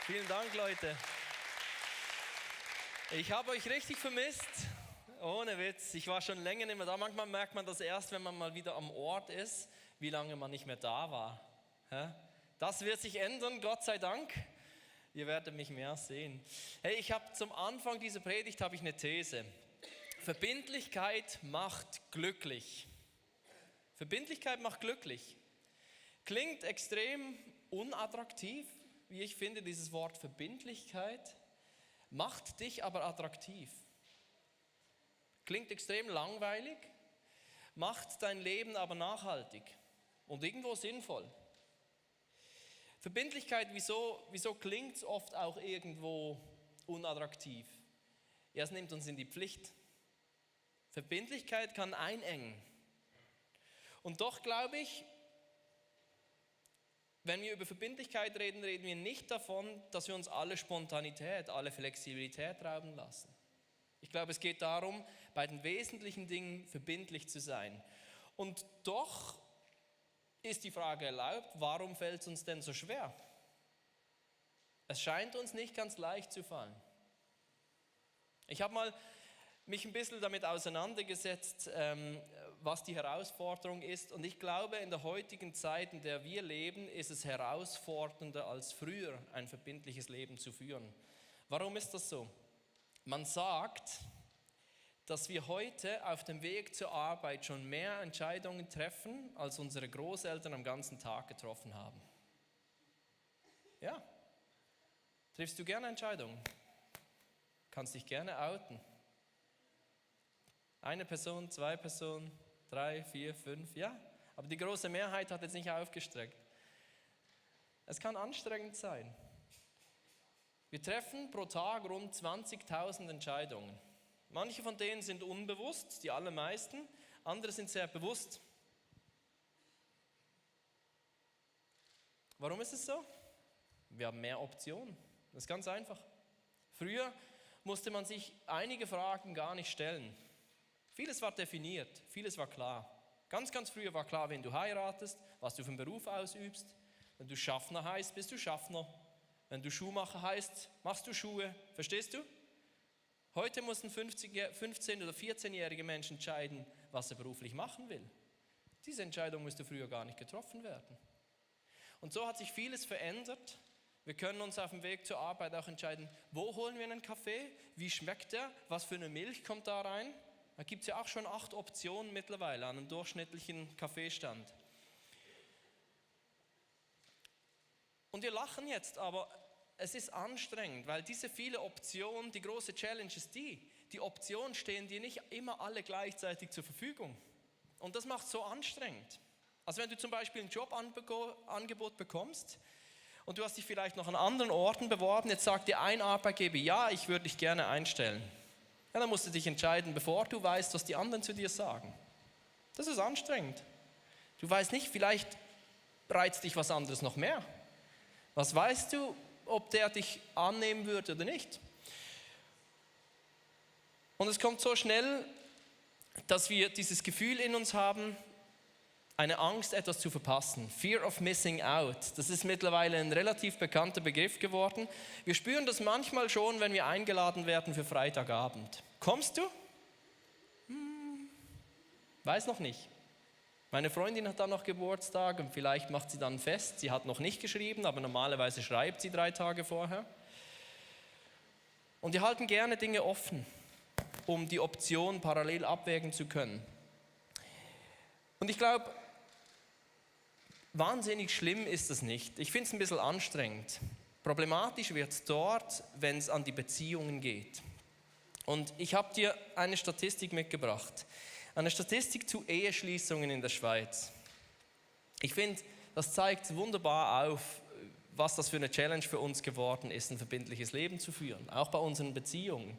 Vielen Dank, Leute. Ich habe euch richtig vermisst. Ohne Witz. Ich war schon länger nicht mehr da. Manchmal merkt man das erst, wenn man mal wieder am Ort ist, wie lange man nicht mehr da war. Das wird sich ändern, Gott sei Dank. Ihr werdet mich mehr sehen. Hey, ich habe zum Anfang dieser Predigt eine These. Verbindlichkeit macht glücklich. Verbindlichkeit macht glücklich. Klingt extrem unattraktiv, wie ich finde, dieses Wort Verbindlichkeit, macht dich aber attraktiv. Klingt extrem langweilig, macht dein Leben aber nachhaltig und irgendwo sinnvoll. Verbindlichkeit, wieso klingt es oft auch irgendwo unattraktiv? Ja, es nimmt uns in die Pflicht. Verbindlichkeit kann einengen. Und doch glaube ich, wenn wir über Verbindlichkeit reden, reden wir nicht davon, dass wir uns alle Spontanität, alle Flexibilität rauben lassen. Ich glaube, es geht darum, bei den wesentlichen Dingen verbindlich zu sein. Und doch ist die Frage erlaubt, warum fällt es uns denn so schwer? Es scheint uns nicht ganz leicht zu fallen. Ich habe mal mich ein bisschen damit auseinandergesetzt, was die Herausforderung ist. Und ich glaube, in der heutigen Zeit, in der wir leben, ist es herausfordernder als früher, ein verbindliches Leben zu führen. Warum ist das so? Man sagt, dass wir heute auf dem Weg zur Arbeit schon mehr Entscheidungen treffen, als unsere Großeltern am ganzen Tag getroffen haben. Ja, triffst du gerne Entscheidungen? Kannst dich gerne outen. Eine Person, 2 Personen, 3, 4, 5, ja. Aber die große Mehrheit hat jetzt nicht aufgestreckt. Es kann anstrengend sein. Wir treffen pro Tag rund 20.000 Entscheidungen. Manche von denen sind unbewusst, die allermeisten. Andere sind sehr bewusst. Warum ist es so? Wir haben mehr Optionen. Das ist ganz einfach. Früher musste man sich einige Fragen gar nicht stellen. Vieles war definiert, vieles war klar. Ganz früher war klar, wenn du heiratest, was du für einen Beruf ausübst. Wenn du Schaffner heißt, bist du Schaffner. Wenn du Schuhmacher heißt, machst du Schuhe. Verstehst du? Heute muss ein 15- oder 14-jähriger Mensch entscheiden, was er beruflich machen will. Diese Entscheidung musste früher gar nicht getroffen werden. Und so hat sich vieles verändert. Wir können uns auf dem Weg zur Arbeit auch entscheiden, wo holen wir einen Kaffee, wie schmeckt der, was für eine Milch kommt da rein. Da gibt es ja auch schon 8 Optionen mittlerweile an einem durchschnittlichen Kaffeestand. Und wir lachen jetzt, aber es ist anstrengend, weil diese viele Optionen, die große Challenge ist die Optionen stehen dir nicht immer alle gleichzeitig zur Verfügung. Und das macht es so anstrengend. Also wenn du zum Beispiel ein Jobangebot bekommst und du hast dich vielleicht noch an anderen Orten beworben, jetzt sagt dir ein Arbeitgeber, ja, ich würde dich gerne einstellen. Ja, dann musst du dich entscheiden, bevor du weißt, was die anderen zu dir sagen. Das ist anstrengend. Du weißt nicht, vielleicht reizt dich was anderes noch mehr. Was weißt du, ob der dich annehmen würde oder nicht? Und es kommt so schnell, dass wir dieses Gefühl in uns haben, eine Angst, etwas zu verpassen. Fear of missing out. Das ist mittlerweile ein relativ bekannter Begriff geworden. Wir spüren das manchmal schon, wenn wir eingeladen werden für Freitagabend. Kommst du? Weiß noch nicht. Meine Freundin hat dann noch Geburtstag und vielleicht macht sie dann fest. Sie hat noch nicht geschrieben, aber normalerweise schreibt sie 3 Tage vorher. Und wir halten gerne Dinge offen, um die Option parallel abwägen zu können. Und ich glaube, wahnsinnig schlimm ist es nicht. Ich finde es ein bisschen anstrengend. Problematisch wird es dort, wenn es an die Beziehungen geht. Und ich habe dir eine Statistik mitgebracht. Eine Statistik zu Eheschließungen in der Schweiz. Ich finde, das zeigt wunderbar auf, was das für eine Challenge für uns geworden ist, ein verbindliches Leben zu führen, auch bei unseren Beziehungen.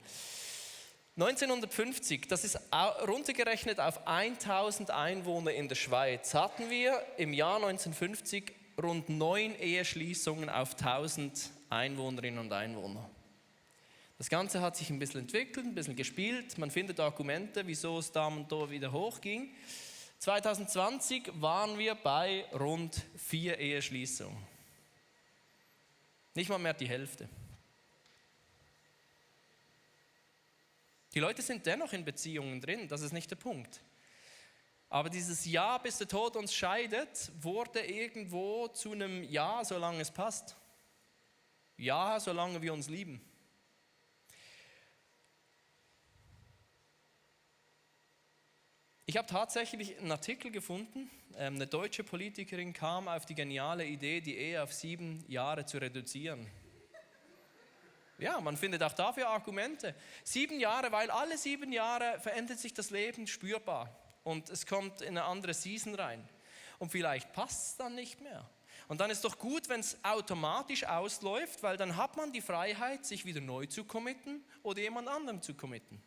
1950, das ist runtergerechnet auf 1000 Einwohner in der Schweiz, hatten wir im Jahr 1950 rund 9 Eheschließungen auf 1000 Einwohnerinnen und Einwohner. Das Ganze hat sich ein bisschen entwickelt, ein bisschen gespielt. Man findet Argumente, wieso es da und da wieder hochging. 2020 waren wir bei rund 4 Eheschließungen. Nicht mal mehr die Hälfte. Die Leute sind dennoch in Beziehungen drin, das ist nicht der Punkt. Aber dieses Ja, bis der Tod uns scheidet, wurde irgendwo zu einem Ja, solange es passt. Ja, solange wir uns lieben. Ich habe tatsächlich einen Artikel gefunden, eine deutsche Politikerin kam auf die geniale Idee, die Ehe auf 7 Jahre zu reduzieren. Ja, man findet auch dafür Argumente. 7 Jahre, weil alle 7 Jahre verändert sich das Leben spürbar und es kommt in eine andere Season rein. Und vielleicht passt es dann nicht mehr. Und dann ist doch gut, wenn es automatisch ausläuft, weil dann hat man die Freiheit, sich wieder neu zu committen oder jemand anderem zu committen.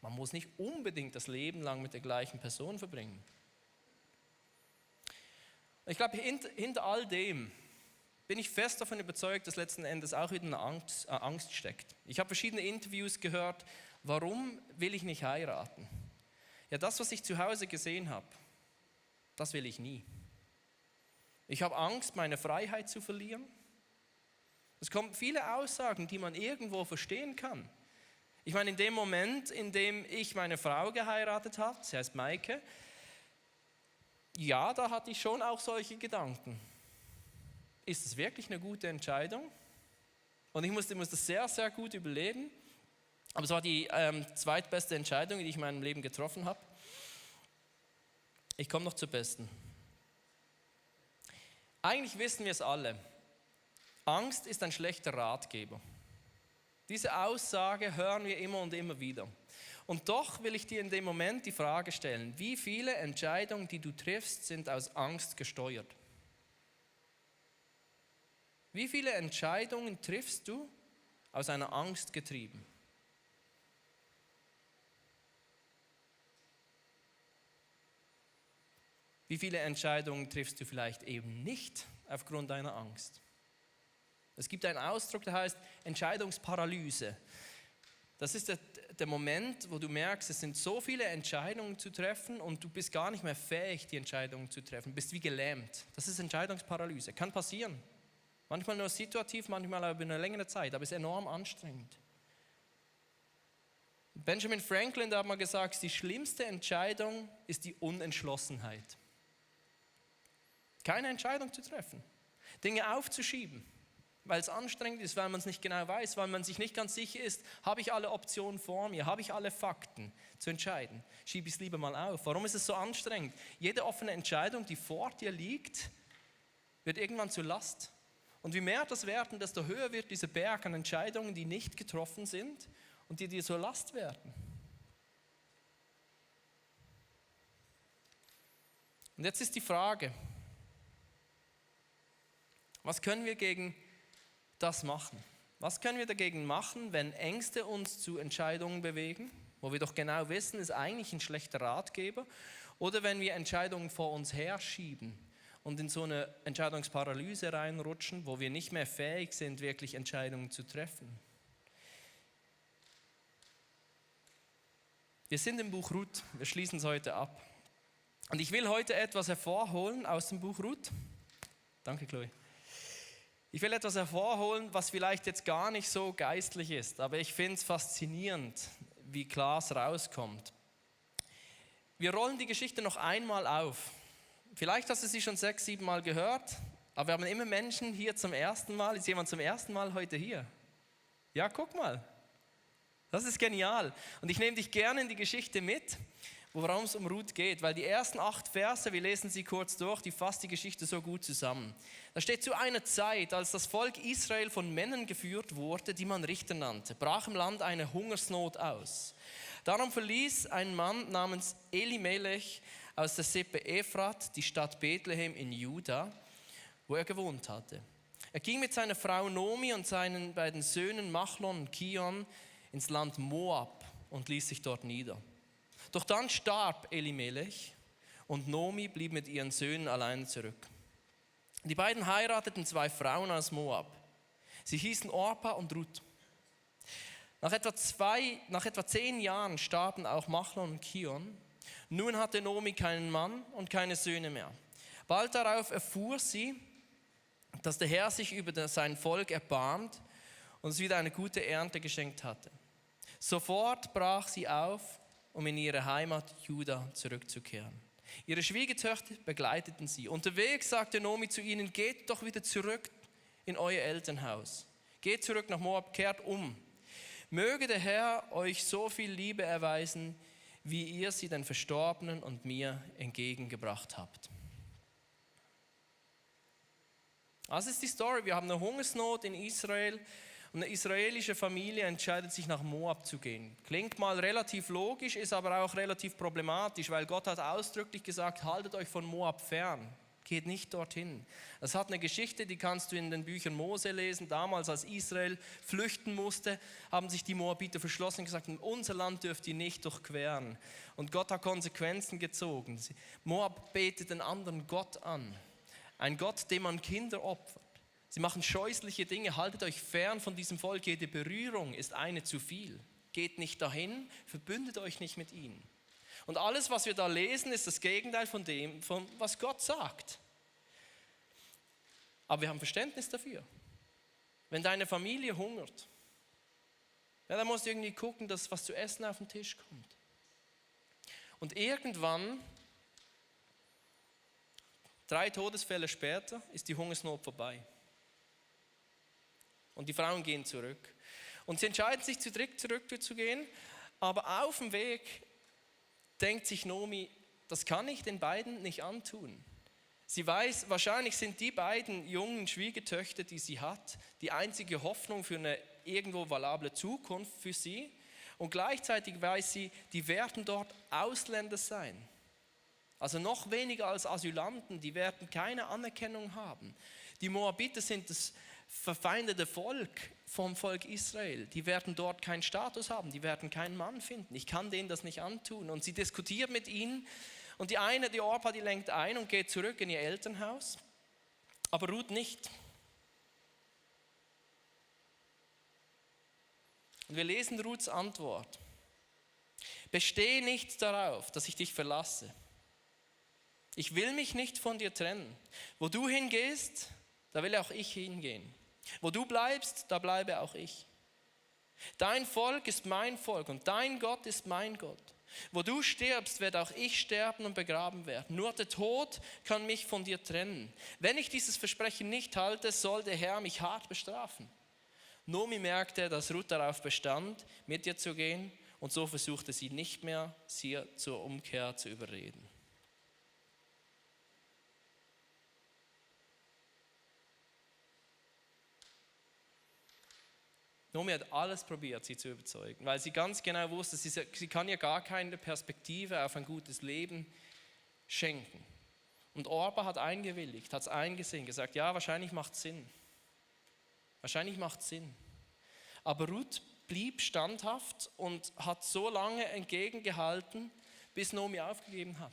Man muss nicht unbedingt das Leben lang mit der gleichen Person verbringen. Ich glaube, hinter all dem bin ich fest davon überzeugt, dass letzten Endes auch wieder eine Angst steckt. Ich habe verschiedene Interviews gehört, warum will ich nicht heiraten? Ja, das, was ich zu Hause gesehen habe, das will ich nie. Ich habe Angst, meine Freiheit zu verlieren. Es kommen viele Aussagen, die man irgendwo verstehen kann. Ich meine, in dem Moment, in dem ich meine Frau geheiratet habe, sie heißt Maike, ja, da hatte ich schon auch solche Gedanken. Ist es wirklich eine gute Entscheidung? Und ich musste das sehr, sehr gut überlegen. Aber es war die zweitbeste Entscheidung, die ich in meinem Leben getroffen habe. Ich komme noch zur besten. Eigentlich wissen wir es alle. Angst ist ein schlechter Ratgeber. Diese Aussage hören wir immer und immer wieder. Und doch will ich dir in dem Moment die Frage stellen, wie viele Entscheidungen, die du triffst, sind aus Angst gesteuert? Wie viele Entscheidungen triffst du aus einer Angst getrieben? Wie viele Entscheidungen triffst du vielleicht eben nicht aufgrund deiner Angst? Es gibt einen Ausdruck, der heißt Entscheidungsparalyse. Das ist der Moment, wo du merkst, es sind so viele Entscheidungen zu treffen und du bist gar nicht mehr fähig, die Entscheidungen zu treffen. Du bist wie gelähmt. Das ist Entscheidungsparalyse. Kann passieren. Manchmal nur situativ, manchmal über eine längere Zeit, aber es ist enorm anstrengend. Benjamin Franklin hat mal gesagt, die schlimmste Entscheidung ist die Unentschlossenheit. Keine Entscheidung zu treffen, Dinge aufzuschieben, weil es anstrengend ist, weil man es nicht genau weiß, weil man sich nicht ganz sicher ist, habe ich alle Optionen vor mir, habe ich alle Fakten zu entscheiden, schiebe ich es lieber mal auf. Warum ist es so anstrengend? Jede offene Entscheidung, die vor dir liegt, wird irgendwann zur Last. Und wie mehr das werden, desto höher wird dieser Berg an Entscheidungen, die nicht getroffen sind und die dir zur Last werden. Und jetzt ist die Frage, was können wir gegen das machen? Was können wir dagegen machen, wenn Ängste uns zu Entscheidungen bewegen, wo wir doch genau wissen, ist eigentlich ein schlechter Ratgeber, oder wenn wir Entscheidungen vor uns herschieben und in so eine Entscheidungsparalyse reinrutschen, wo wir nicht mehr fähig sind, wirklich Entscheidungen zu treffen. Wir sind im Buch Ruth, wir schließen es heute ab. Und ich will heute etwas hervorholen aus dem Buch Ruth. Danke, Chloe. Ich will etwas hervorholen, was vielleicht jetzt gar nicht so geistlich ist, aber ich finde es faszinierend, wie klar es rauskommt. Wir rollen die Geschichte noch einmal auf. Vielleicht hast du sie schon 6, 7 Mal gehört, aber wir haben immer Menschen hier zum ersten Mal. Ist jemand zum ersten Mal heute hier? Ja, guck mal. Das ist genial. Und ich nehme dich gerne in die Geschichte mit, worum es um Ruth geht, weil die ersten 8 Verse, wir lesen sie kurz durch, die fasst die Geschichte so gut zusammen. Da steht: Zu einer Zeit, als das Volk Israel von Männern geführt wurde, die man Richter nannte, brach im Land eine Hungersnot aus. Darum verließ ein Mann namens Elimelech aus der Sippe Ephrat die Stadt Bethlehem in Juda, wo er gewohnt hatte. Er ging mit seiner Frau Nomi und seinen beiden Söhnen Machlon und Kion ins Land Moab und ließ sich dort nieder. Doch dann starb Elimelech und Nomi blieb mit ihren Söhnen allein zurück. Die beiden heirateten 2 Frauen aus Moab. Sie hießen Orpa und Ruth. Nach etwa 10 Jahren starben auch Machlon und Kion. Nun hatte Nomi keinen Mann und keine Söhne mehr. Bald darauf erfuhr sie, dass der Herr sich über sein Volk erbarmt und es wieder eine gute Ernte geschenkt hatte. Sofort brach sie auf, um in ihre Heimat Juda zurückzukehren. Ihre Schwiegertöchter begleiteten sie. Unterwegs sagte Naomi zu ihnen: Geht doch wieder zurück in euer Elternhaus. Geht zurück nach Moab, kehrt um. Möge der Herr euch so viel Liebe erweisen, wie ihr sie den Verstorbenen und mir entgegengebracht habt. Das ist die Story. Wir haben eine Hungersnot in Israel und eine israelische Familie entscheidet sich nach Moab zu gehen. Klingt mal relativ logisch, ist aber auch relativ problematisch, weil Gott hat ausdrücklich gesagt, haltet euch von Moab fern. Geht nicht dorthin. Das hat eine Geschichte, die kannst du in den Büchern Mose lesen. Damals, als Israel flüchten musste, haben sich die Moabiter verschlossen und gesagt, unser Land dürft ihr nicht durchqueren. Und Gott hat Konsequenzen gezogen. Moab betet einen anderen Gott an. Ein Gott, dem man Kinder opfert. Sie machen scheußliche Dinge. Haltet euch fern von diesem Volk. Jede Berührung ist eine zu viel. Geht nicht dahin, verbündet euch nicht mit ihnen. Und alles, was wir da lesen, ist das Gegenteil von dem, was Gott sagt. Aber wir haben Verständnis dafür. Wenn deine Familie hungert, ja, dann musst du irgendwie gucken, dass was zu essen auf den Tisch kommt. Und irgendwann, 3 Todesfälle später, ist die Hungersnot vorbei. Und die Frauen gehen zurück. Und sie entscheiden sich, zurückzugehen, aber auf dem Weg denkt sich Naomi, das kann ich den beiden nicht antun. Sie weiß, wahrscheinlich sind die beiden jungen Schwiegertöchter, die sie hat, die einzige Hoffnung für eine irgendwo valable Zukunft für sie. Und gleichzeitig weiß sie, die werden dort Ausländer sein. Also noch weniger als Asylanten, die werden keine Anerkennung haben. Die Moabiter sind das verfeindete Volk vom Volk Israel. Die werden dort keinen Status haben, die werden keinen Mann finden. Ich kann denen das nicht antun. Und sie diskutiert mit ihnen und die Orpa, die lenkt ein und geht zurück in ihr Elternhaus, aber Ruth nicht. Und wir lesen Ruths Antwort. Besteh nicht darauf, dass ich dich verlasse. Ich will mich nicht von dir trennen. Wo du hingehst, da will auch ich hingehen. Wo du bleibst, da bleibe auch ich. Dein Volk ist mein Volk und dein Gott ist mein Gott. Wo du stirbst, werde auch ich sterben und begraben werden. Nur der Tod kann mich von dir trennen. Wenn ich dieses Versprechen nicht halte, soll der Herr mich hart bestrafen. Naomi merkte, dass Ruth darauf bestand, mit ihr zu gehen, und so versuchte sie nicht mehr, sie zur Umkehr zu überreden. Naomi hat alles probiert, sie zu überzeugen, weil sie ganz genau wusste, sie kann ihr gar keine Perspektive auf ein gutes Leben schenken. Und Orpa hat eingewilligt, hat es eingesehen, gesagt, ja, wahrscheinlich macht es Sinn. Wahrscheinlich macht es Sinn. Aber Ruth blieb standhaft und hat so lange entgegengehalten, bis Naomi aufgegeben hat.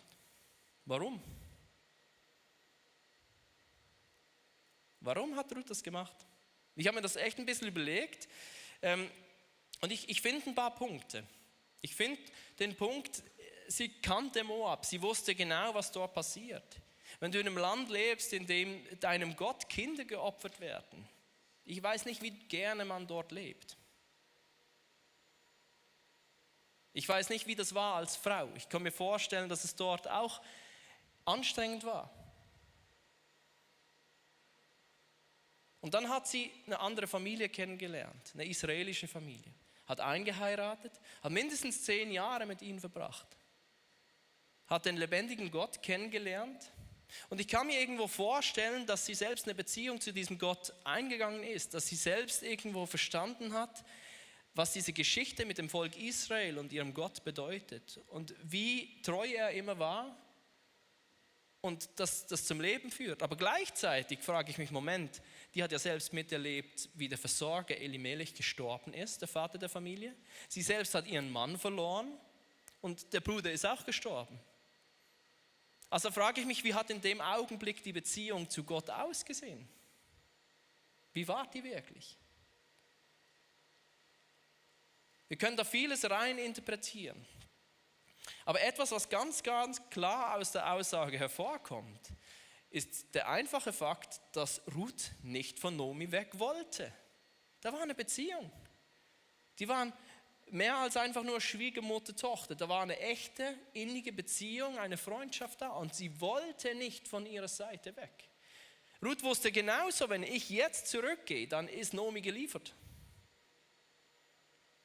Warum? Warum hat Ruth das gemacht? Ich habe mir das echt ein bisschen überlegt und ich finde ein paar Punkte. Ich finde den Punkt, sie kannte Moab, sie wusste genau, was dort passiert. Wenn du in einem Land lebst, in dem deinem Gott Kinder geopfert werden, ich weiß nicht, wie gerne man dort lebt. Ich weiß nicht, wie das war als Frau. Ich kann mir vorstellen, dass es dort auch anstrengend war. Und dann hat sie eine andere Familie kennengelernt, eine israelische Familie. Hat eingeheiratet, hat mindestens 10 Jahre mit ihnen verbracht. Hat den lebendigen Gott kennengelernt. Und ich kann mir irgendwo vorstellen, dass sie selbst eine Beziehung zu diesem Gott eingegangen ist, dass sie selbst irgendwo verstanden hat, was diese Geschichte mit dem Volk Israel und ihrem Gott bedeutet und wie treu er immer war und das zum Leben führt. Aber gleichzeitig frage ich mich, Moment, die hat ja selbst miterlebt, wie der Versorger Elimelech gestorben ist, der Vater der Familie. Sie selbst hat ihren Mann verloren und der Bruder ist auch gestorben. Also frage ich mich, wie hat in dem Augenblick die Beziehung zu Gott ausgesehen? Wie war die wirklich? Wir können da vieles rein interpretieren. Aber etwas, was ganz, ganz klar aus der Aussage hervorkommt, ist der einfache Fakt, dass Ruth nicht von Naomi weg wollte. Da war eine Beziehung. Die waren mehr als einfach nur Schwiegermutter, Tochter. Da war eine echte, innige Beziehung, eine Freundschaft da und sie wollte nicht von ihrer Seite weg. Ruth wusste genauso, wenn ich jetzt zurückgehe, dann ist Naomi geliefert.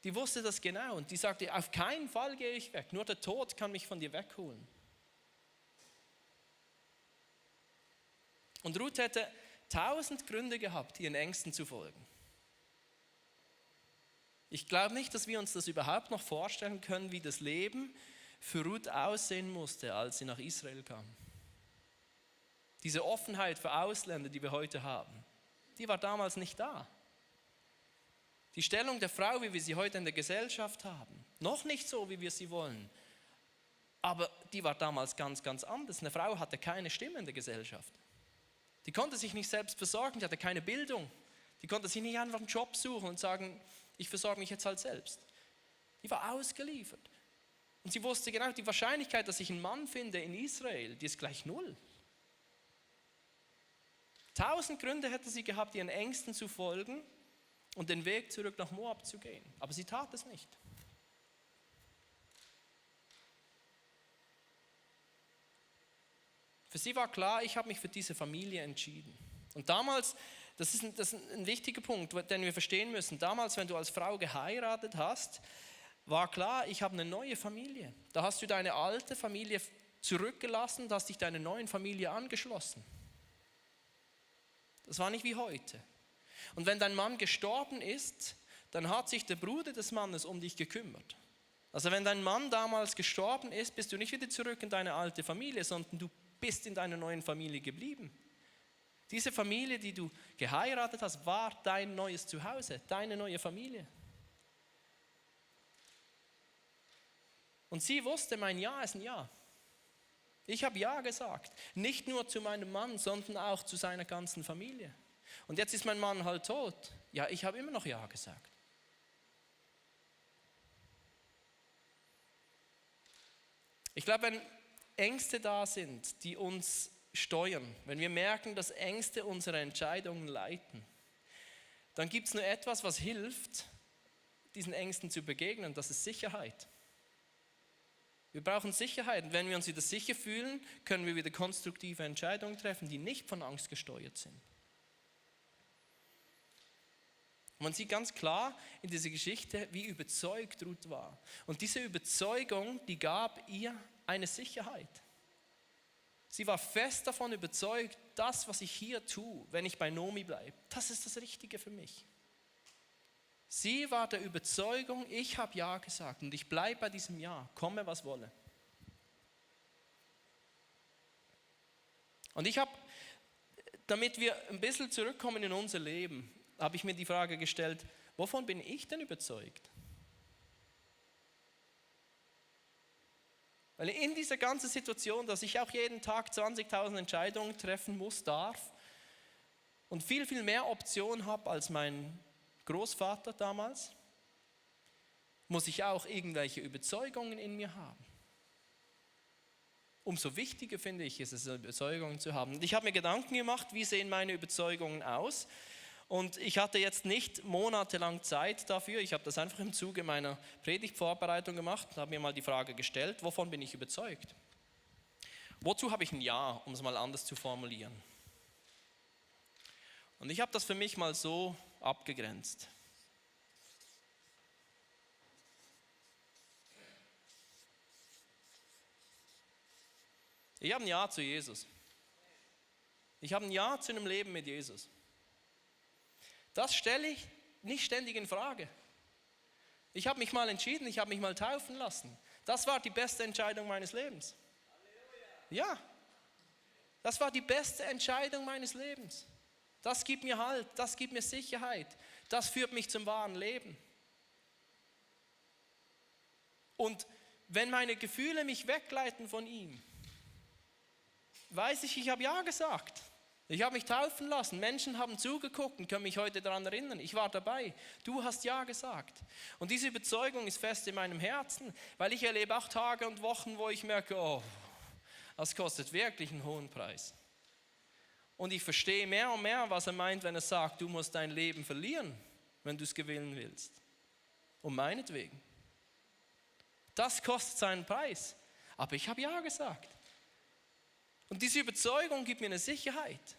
Die wusste das genau und die sagte, auf keinen Fall gehe ich weg, nur der Tod kann mich von dir wegholen. Und Ruth hätte 1000 Gründe gehabt, ihren Ängsten zu folgen. Ich glaube nicht, dass wir uns das überhaupt noch vorstellen können, wie das Leben für Ruth aussehen musste, als sie nach Israel kam. Diese Offenheit für Ausländer, die wir heute haben, die war damals nicht da. Die Stellung der Frau, wie wir sie heute in der Gesellschaft haben, noch nicht so, wie wir sie wollen, aber die war damals ganz, ganz anders. Eine Frau hatte keine Stimme in der Gesellschaft. Die konnte sich nicht selbst versorgen, die hatte keine Bildung. Die konnte sich nicht einfach einen Job suchen und sagen, ich versorge mich jetzt halt selbst. Die war ausgeliefert. Und sie wusste genau, die Wahrscheinlichkeit, dass ich einen Mann finde in Israel, die ist gleich 0. 1000 Gründe hätte sie gehabt, ihren Ängsten zu folgen und den Weg zurück nach Moab zu gehen. Aber sie tat es nicht. Für sie war klar, ich habe mich für diese Familie entschieden. Und damals, das ist ein wichtiger Punkt, den wir verstehen müssen. Damals, wenn du als Frau geheiratet hast, war klar, ich habe eine neue Familie. Da hast du deine alte Familie zurückgelassen und hast dich deiner neuen Familie angeschlossen. Das war nicht wie heute. Und wenn dein Mann gestorben ist, dann hat sich der Bruder des Mannes um dich gekümmert. Also wenn dein Mann damals gestorben ist, bist du nicht wieder zurück in deine alte Familie, sondern du bist in deiner neuen Familie geblieben. Diese Familie, die du geheiratet hast, war dein neues Zuhause, deine neue Familie. Und sie wusste, mein Ja ist ein Ja. Ich habe Ja gesagt. Nicht nur zu meinem Mann, sondern auch zu seiner ganzen Familie. Und jetzt ist mein Mann halt tot. Ja, ich habe immer noch Ja gesagt. Ich glaube, wenn Ängste da sind, die uns steuern, wenn wir merken, dass Ängste unsere Entscheidungen leiten, dann gibt es nur etwas, was hilft, diesen Ängsten zu begegnen, das ist Sicherheit. Wir brauchen Sicherheit und wenn wir uns wieder sicher fühlen, können wir wieder konstruktive Entscheidungen treffen, die nicht von Angst gesteuert sind. Und man sieht ganz klar in dieser Geschichte, wie überzeugt Ruth war. Und diese Überzeugung, die gab ihr eine Sicherheit. Sie war fest davon überzeugt, das, was ich hier tue, wenn ich bei Naomi bleibe, das ist das Richtige für mich. Sie war der Überzeugung, ich habe Ja gesagt und ich bleibe bei diesem Ja, komme was wolle. Und ich habe, damit wir ein bisschen zurückkommen in unser Leben, habe ich mir die Frage gestellt, wovon bin ich denn überzeugt? Weil in dieser ganzen Situation, dass ich auch jeden Tag 20.000 Entscheidungen treffen muss, darf und viel, viel mehr Optionen habe als mein Großvater damals, muss ich auch irgendwelche Überzeugungen in mir haben. Umso wichtiger finde ich es, Überzeugungen zu haben. Und ich habe mir Gedanken gemacht, wie sehen meine Überzeugungen aus? Und ich hatte jetzt nicht monatelang Zeit dafür. Ich habe das einfach im Zuge meiner Predigtvorbereitung gemacht und habe mir mal die Frage gestellt, wovon bin ich überzeugt? Wozu habe ich ein Ja, um es mal anders zu formulieren? Und ich habe das für mich mal so abgegrenzt. Ich habe ein Ja zu Jesus. Ich habe ein Ja zu einem Leben mit Jesus. Das stelle ich nicht ständig in Frage. Ich habe mich mal entschieden, ich habe mich mal taufen lassen. Das war die beste Entscheidung meines Lebens. Ja, das war die beste Entscheidung meines Lebens. Das gibt mir Halt, das gibt mir Sicherheit, das führt mich zum wahren Leben. Und wenn meine Gefühle mich wegleiten von ihm, weiß ich habe Ja gesagt. Ich habe mich taufen lassen, Menschen haben zugeguckt und können mich heute daran erinnern, ich war dabei, du hast Ja gesagt. Und diese Überzeugung ist fest in meinem Herzen, weil ich erlebe auch Tage und Wochen, wo ich merke, oh, das kostet wirklich einen hohen Preis. Und ich verstehe mehr und mehr, was er meint, wenn er sagt, du musst dein Leben verlieren, wenn du es gewinnen willst. Um meinetwegen. Das kostet seinen Preis. Aber ich habe ja gesagt. Und diese Überzeugung gibt mir eine Sicherheit.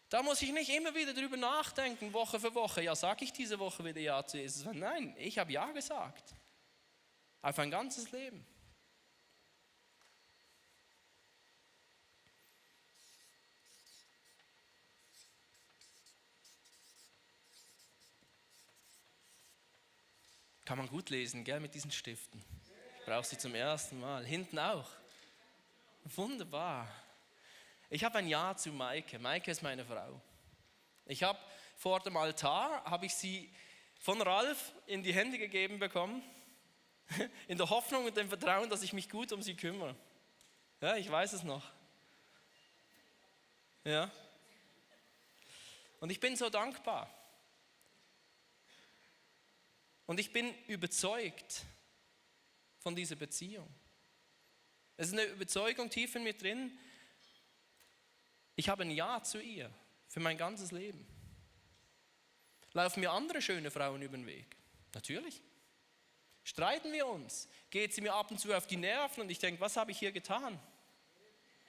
Da muss ich nicht immer wieder drüber nachdenken, Woche für Woche. Ja, sage ich diese Woche wieder Ja zu Jesus? Nein, ich habe Ja gesagt. Auf ein ganzes Leben. Kann man gut lesen, gell, mit diesen Stiften. Ich brauche sie zum ersten Mal. Hinten auch. Wunderbar. Ich habe ein Ja zu Maike. Maike ist meine Frau. Ich habe vor dem Altar, habe ich sie von Ralf in die Hände gegeben bekommen, in der Hoffnung und dem Vertrauen, dass ich mich gut um sie kümmere. Ja, ich weiß es noch. Ja. Und ich bin so dankbar. Und ich bin überzeugt von dieser Beziehung. Es ist eine Überzeugung tief in mir drin. Ich habe ein Ja zu ihr für mein ganzes Leben. Laufen mir andere schöne Frauen über den Weg? Natürlich. Streiten wir uns? Geht sie mir ab und zu auf die Nerven und ich denke, was habe ich hier getan?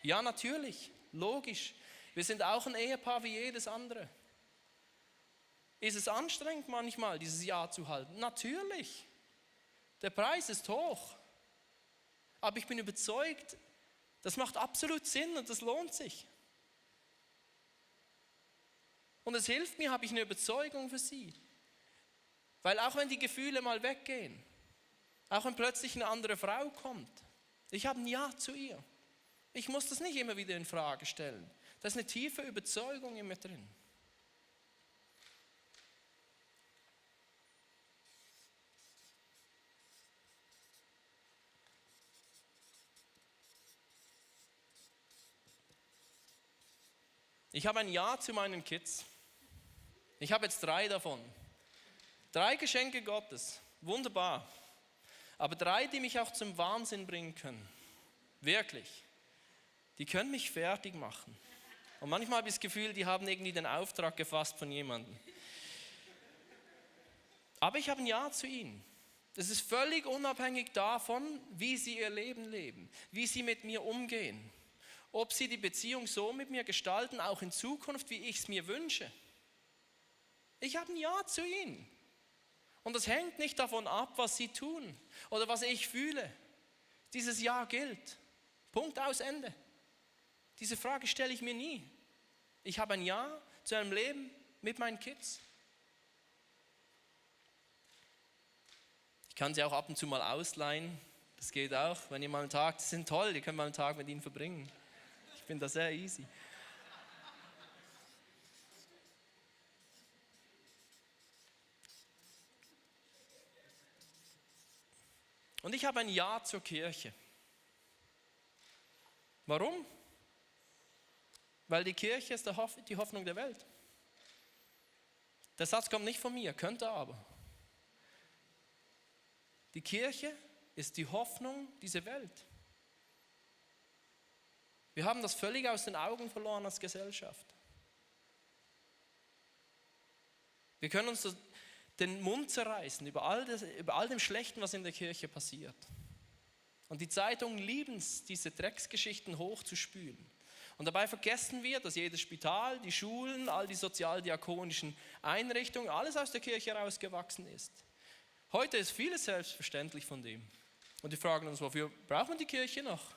Ja, natürlich. Logisch. Wir sind auch ein Ehepaar wie jedes andere. Ist es anstrengend manchmal, dieses Ja zu halten? Natürlich. Der Preis ist hoch. Aber ich bin überzeugt, das macht absolut Sinn und das lohnt sich. Und es hilft mir, habe ich eine Überzeugung für sie. Weil auch wenn die Gefühle mal weggehen, auch wenn plötzlich eine andere Frau kommt, ich habe ein Ja zu ihr. Ich muss das nicht immer wieder in Frage stellen. Da ist eine tiefe Überzeugung in mir drin. Ich habe ein Ja zu meinen Kids. Ich habe jetzt 3 davon. 3 Geschenke Gottes. Wunderbar. Aber 3, die mich auch zum Wahnsinn bringen können. Wirklich. Die können mich fertig machen. Und manchmal habe ich das Gefühl, die haben irgendwie den Auftrag gefasst von jemandem. Aber ich habe ein Ja zu ihnen. Das ist völlig unabhängig davon, wie sie ihr Leben leben, wie sie mit mir umgehen. Ob sie die Beziehung so mit mir gestalten, auch in Zukunft, wie ich es mir wünsche. Ich habe ein Ja zu ihnen. Und das hängt nicht davon ab, was sie tun oder was ich fühle. Dieses Ja gilt. Punkt, aus, Ende. Diese Frage stelle ich mir nie. Ich habe ein Ja zu einem Leben mit meinen Kids. Ich kann sie auch ab und zu mal ausleihen. Das geht auch, wenn ihr mal einen Tag, die sind toll, ihr könnt mal einen Tag mit ihnen verbringen. Ich bin da sehr easy. Und ich habe ein Ja zur Kirche. Warum? Weil die Kirche ist die Hoffnung der Welt. Der Satz kommt nicht von mir, könnte aber. Die Kirche ist die Hoffnung dieser Welt. Wir haben das völlig aus den Augen verloren als Gesellschaft. Wir können uns den Mund zerreißen über all dem Schlechten, was in der Kirche passiert. Und die Zeitungen lieben es, diese Drecksgeschichten hochzuspülen. Und dabei vergessen wir, dass jedes Spital, die Schulen, all die sozialdiakonischen Einrichtungen, alles aus der Kirche herausgewachsen ist. Heute ist vieles selbstverständlich von dem. Und wir fragen uns, wofür braucht man die Kirche noch?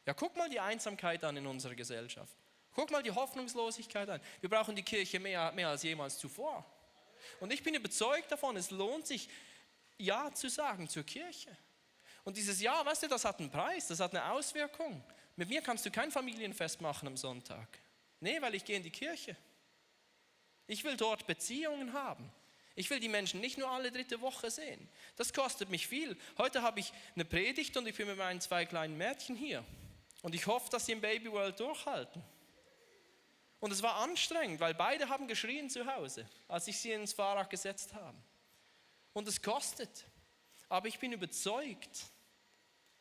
Ja, guck mal die Einsamkeit an in unserer Gesellschaft. Guck mal die Hoffnungslosigkeit an. Wir brauchen die Kirche mehr als jemals zuvor. Und ich bin überzeugt davon, es lohnt sich, Ja zu sagen zur Kirche. Und dieses Ja, weißt du, das hat einen Preis, das hat eine Auswirkung. Mit mir kannst du kein Familienfest machen am Sonntag. Nee, weil ich gehe in die Kirche. Ich will dort Beziehungen haben. Ich will die Menschen nicht nur alle 3. Woche sehen. Das kostet mich viel. Heute habe ich eine Predigt und ich bin mit meinen 2 kleinen Mädchen hier. Und ich hoffe, dass sie im Baby World durchhalten. Und es war anstrengend, weil beide haben geschrien zu Hause, als ich sie ins Fahrrad gesetzt habe. Und es kostet. Aber ich bin überzeugt,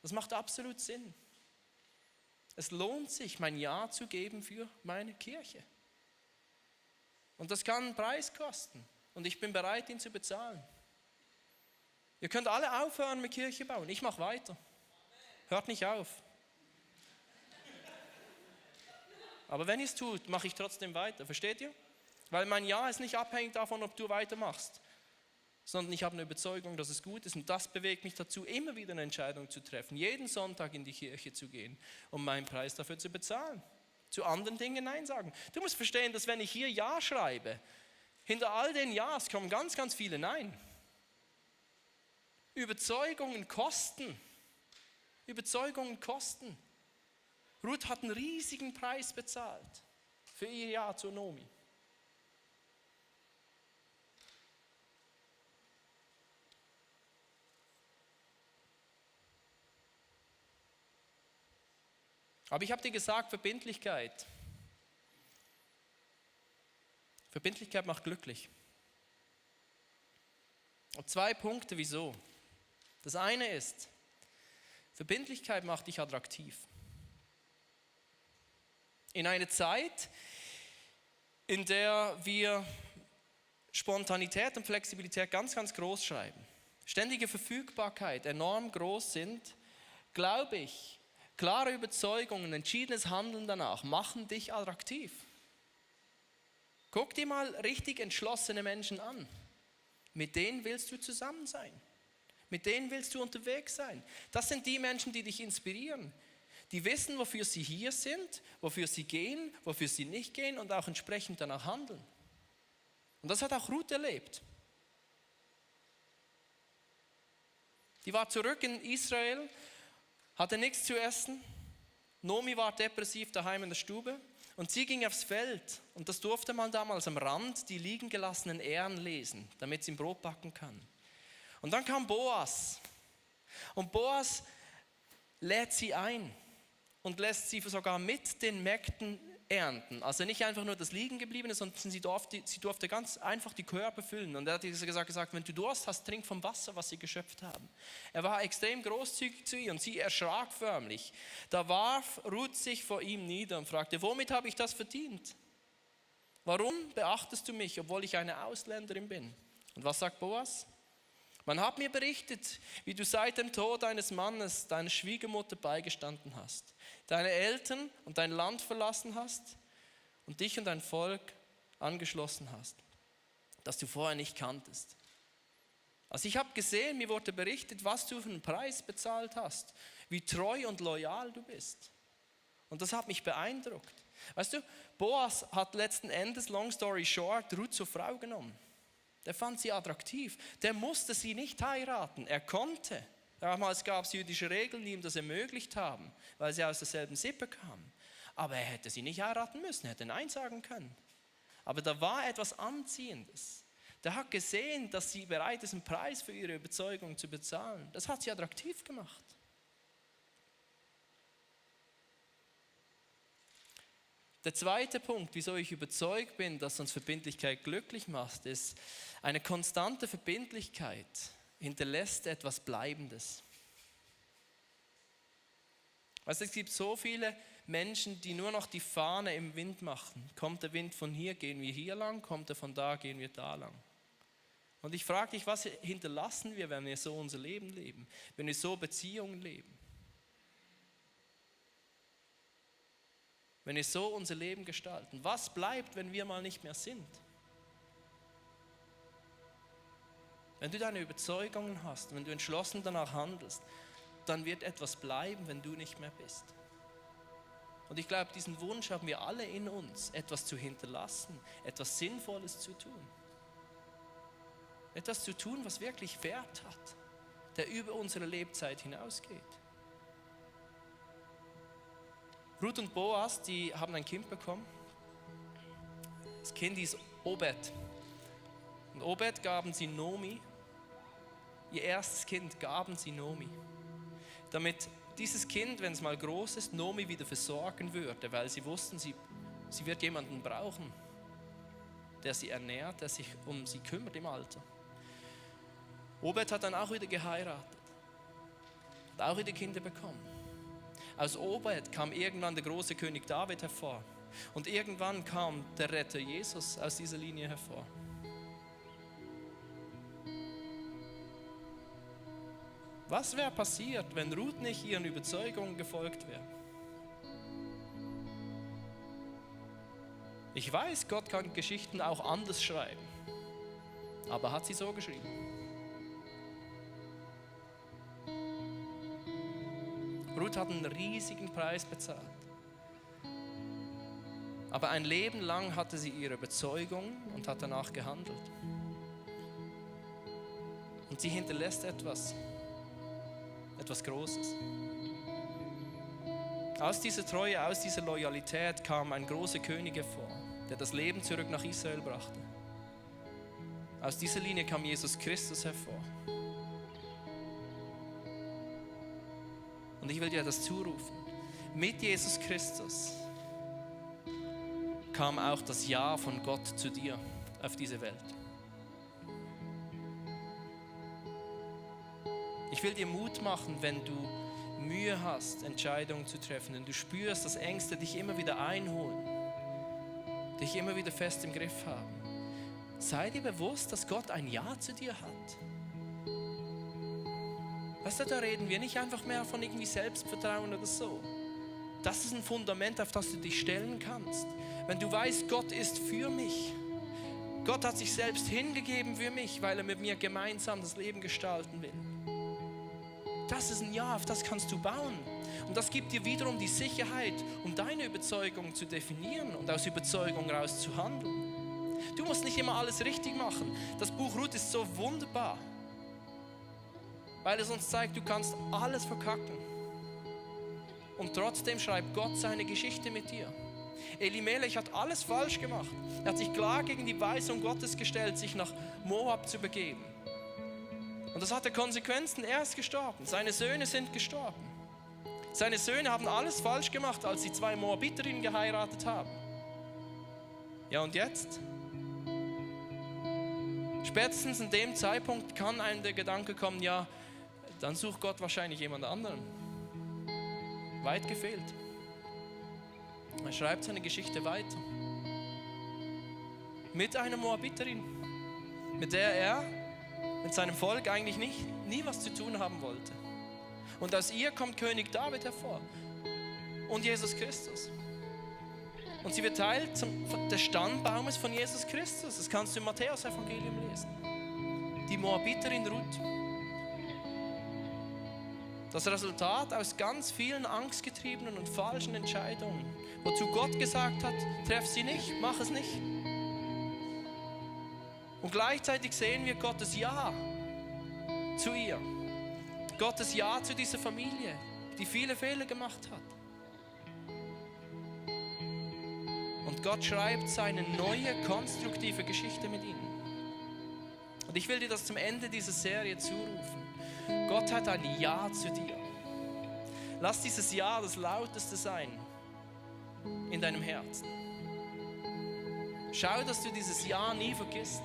das macht absolut Sinn. Es lohnt sich, mein Ja zu geben für meine Kirche. Und das kann einen Preis kosten. Und ich bin bereit, ihn zu bezahlen. Ihr könnt alle aufhören mit Kirche bauen. Ich mache weiter. Hört nicht auf. Aber wenn ihr es tut, mache ich trotzdem weiter. Versteht ihr? Weil mein Ja ist nicht abhängig davon, ob du weitermachst. Sondern ich habe eine Überzeugung, dass es gut ist. Und das bewegt mich dazu, immer wieder eine Entscheidung zu treffen. Jeden Sonntag in die Kirche zu gehen, um meinen Preis dafür zu bezahlen. Zu anderen Dingen Nein sagen. Du musst verstehen, dass wenn ich hier Ja schreibe, hinter all den Ja's kommen ganz, ganz viele Nein. Überzeugungen kosten. Überzeugungen kosten. Ruth hat einen riesigen Preis bezahlt für ihr Ja zu Nomi. Aber ich habe dir gesagt, Verbindlichkeit. Verbindlichkeit macht glücklich. Und 2 Punkte, wieso. Das eine ist, Verbindlichkeit macht dich attraktiv. In einer Zeit, in der wir Spontanität und Flexibilität ganz, ganz groß schreiben, ständige Verfügbarkeit enorm groß sind, glaube ich, klare Überzeugungen, entschiedenes Handeln danach machen dich attraktiv. Guck dir mal richtig entschlossene Menschen an. Mit denen willst du zusammen sein. Mit denen willst du unterwegs sein. Das sind die Menschen, die dich inspirieren. Die wissen, wofür sie hier sind, wofür sie gehen, wofür sie nicht gehen und auch entsprechend danach handeln. Und das hat auch Ruth erlebt. Die war zurück in Israel, hatte nichts zu essen. Nomi war depressiv daheim in der Stube und sie ging aufs Feld. Und das durfte man damals am Rand die liegen gelassenen Ähren lesen, damit sie ein Brot backen kann. Und dann kam Boas. Und Boas lädt sie ein und lässt sie sogar mit den Mägden ernten. Also nicht einfach nur das Liegengebliebene, sondern sie durfte ganz einfach die Körbe füllen. Und er hat gesagt, wenn du Durst hast, trink vom Wasser, was sie geschöpft haben. Er war extrem großzügig zu ihr und sie erschrak förmlich. Da warf Ruth sich vor ihm nieder und fragte, womit habe ich das verdient? Warum beachtest du mich, obwohl ich eine Ausländerin bin? Und was sagt Boas? Man hat mir berichtet, wie du seit dem Tod deines Mannes deiner Schwiegermutter beigestanden hast, deine Eltern und dein Land verlassen hast und dich und dein Volk angeschlossen hast, das du vorher nicht kanntest. Also ich habe gesehen, mir wurde berichtet, was du für einen Preis bezahlt hast, wie treu und loyal du bist. Und das hat mich beeindruckt. Weißt du, Boas hat letzten Endes, long story short, Ruth zur Frau genommen. Der fand sie attraktiv. Der musste sie nicht heiraten. Er konnte. Damals gab es jüdische Regeln, die ihm das ermöglicht haben, weil sie aus derselben Sippe kamen. Aber er hätte sie nicht heiraten müssen, er hätte Nein sagen können. Aber da war etwas Anziehendes. Der hat gesehen, dass sie bereit ist, einen Preis für ihre Überzeugung zu bezahlen. Das hat sie attraktiv gemacht. Der zweite Punkt, wieso ich überzeugt bin, dass uns Verbindlichkeit glücklich macht, ist, eine konstante Verbindlichkeit hinterlässt etwas Bleibendes. Weißt du, es gibt so viele Menschen, die nur noch die Fahne im Wind machen. Kommt der Wind von hier, gehen wir hier lang, kommt er von da, gehen wir da lang. Und ich frage dich, was hinterlassen wir, wenn wir so unser Leben leben, wenn wir so Beziehungen leben? Wenn wir so unser Leben gestalten, was bleibt, wenn wir mal nicht mehr sind? Wenn du deine Überzeugungen hast, wenn du entschlossen danach handelst, dann wird etwas bleiben, wenn du nicht mehr bist. Und ich glaube, diesen Wunsch haben wir alle in uns, etwas zu hinterlassen, etwas Sinnvolles zu tun. Etwas zu tun, was wirklich Wert hat, der über unsere Lebzeit hinausgeht. Ruth und Boas, die haben ein Kind bekommen. Das Kind hieß Obed. Und Obed gaben sie Nomi. Ihr erstes Kind gaben sie Nomi. Damit dieses Kind, wenn es mal groß ist, Nomi wieder versorgen würde, weil sie wussten, sie wird jemanden brauchen, der sie ernährt, der sich um sie kümmert im Alter. Obed hat dann auch wieder geheiratet, hat auch wieder Kinder bekommen. Aus Obed kam irgendwann der große König David hervor. Und irgendwann kam der Retter Jesus aus dieser Linie hervor. Was wäre passiert, wenn Ruth nicht ihren Überzeugungen gefolgt wäre? Ich weiß, Gott kann Geschichten auch anders schreiben, aber hat sie so geschrieben. Ruth hat einen riesigen Preis bezahlt. Aber ein Leben lang hatte sie ihre Überzeugung und hat danach gehandelt. Und sie hinterlässt etwas Großes. Aus dieser Treue, aus dieser Loyalität kam ein großer König hervor, der das Leben zurück nach Israel brachte. Aus dieser Linie kam Jesus Christus hervor. Und ich will dir das zurufen. Mit Jesus Christus kam auch das Ja von Gott zu dir auf diese Welt. Ich will dir Mut machen, wenn du Mühe hast, Entscheidungen zu treffen, wenn du spürst, dass Ängste dich immer wieder einholen, dich immer wieder fest im Griff haben. Sei dir bewusst, dass Gott ein Ja zu dir hat. Weißt du, da reden wir nicht einfach mehr von irgendwie Selbstvertrauen oder so. Das ist ein Fundament, auf das du dich stellen kannst. Wenn du weißt, Gott ist für mich. Gott hat sich selbst hingegeben für mich, weil er mit mir gemeinsam das Leben gestalten will. Das ist ein Ja, auf das kannst du bauen. Und das gibt dir wiederum die Sicherheit, um deine Überzeugung zu definieren und aus Überzeugung heraus zu handeln. Du musst nicht immer alles richtig machen. Das Buch Ruth ist so wunderbar, weil es uns zeigt, du kannst alles verkacken. Und trotzdem schreibt Gott seine Geschichte mit dir. Elimelech hat alles falsch gemacht. Er hat sich klar gegen die Weisung Gottes gestellt, sich nach Moab zu begeben. Und das hatte Konsequenzen. Er ist gestorben. Seine Söhne sind gestorben. Seine Söhne haben alles falsch gemacht, als sie 2 Moabiterinnen geheiratet haben. Ja, und jetzt? Spätestens in dem Zeitpunkt kann einem der Gedanke kommen, ja, dann sucht Gott wahrscheinlich jemand anderen. Weit gefehlt. Er schreibt seine Geschichte weiter. Mit einer Moabiterin, mit der er mit seinem Volk eigentlich nie was zu tun haben wollte. Und aus ihr kommt König David hervor und Jesus Christus. Und sie wird Teil des Stammbaumes von Jesus Christus. Das kannst du im Matthäus-Evangelium lesen. Die Moabiterin Ruth. Das Resultat aus ganz vielen angstgetriebenen und falschen Entscheidungen, wozu Gott gesagt hat, treff sie nicht, mach es nicht. Und gleichzeitig sehen wir Gottes Ja zu ihr. Gottes Ja zu dieser Familie, die viele Fehler gemacht hat. Und Gott schreibt seine neue, konstruktive Geschichte mit ihnen. Und ich will dir das zum Ende dieser Serie zurufen. Gott hat ein Ja zu dir. Lass dieses Ja das lauteste sein in deinem Herzen. Schau, dass du dieses Ja nie vergisst,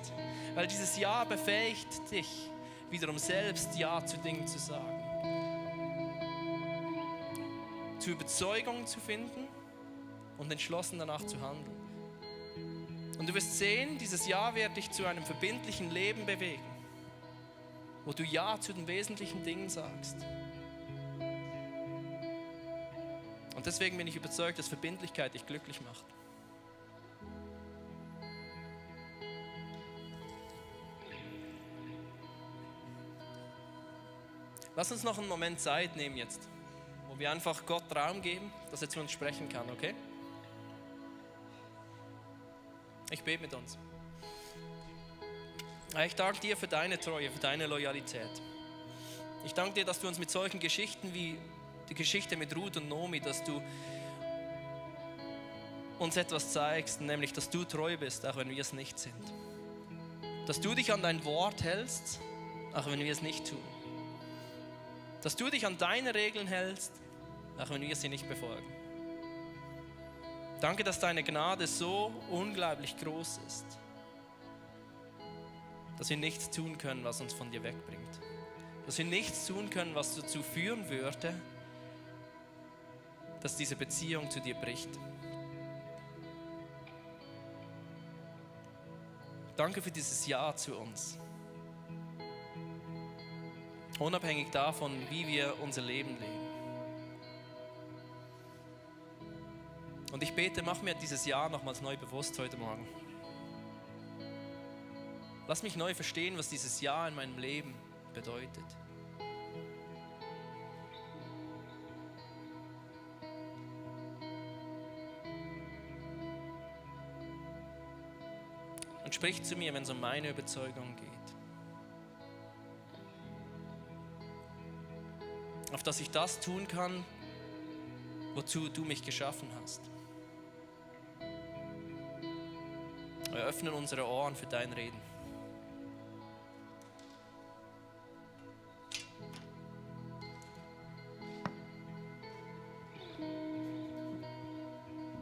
weil dieses Ja befähigt dich, wiederum selbst Ja zu Dingen zu sagen. Zu Überzeugungen zu finden und entschlossen danach zu handeln. Und du wirst sehen, dieses Ja wird dich zu einem verbindlichen Leben bewegen, wo du Ja zu den wesentlichen Dingen sagst. Und deswegen bin ich überzeugt, dass Verbindlichkeit dich glücklich macht. Lass uns noch einen Moment Zeit nehmen jetzt, wo wir einfach Gott Raum geben, dass er zu uns sprechen kann, okay? Ich bete mit uns. Ich danke dir für deine Treue, für deine Loyalität. Ich danke dir, dass du uns mit solchen Geschichten wie die Geschichte mit Ruth und Nomi, dass du uns etwas zeigst, nämlich, dass du treu bist, auch wenn wir es nicht sind. Dass du dich an dein Wort hältst, auch wenn wir es nicht tun. Dass du dich an deine Regeln hältst, auch wenn wir sie nicht befolgen. Danke, dass deine Gnade so unglaublich groß ist, dass wir nichts tun können, was uns von dir wegbringt. Dass wir nichts tun können, was dazu führen würde, dass diese Beziehung zu dir bricht. Danke für dieses Ja zu uns. Unabhängig davon, wie wir unser Leben leben. Und ich bete, mach mir dieses Ja nochmals neu bewusst heute Morgen. Lass mich neu verstehen, was dieses Ja in meinem Leben bedeutet. Und sprich zu mir, wenn es um meine Überzeugung geht. Auf dass ich das tun kann, wozu du mich geschaffen hast. Wir öffnen unsere Ohren für dein Reden.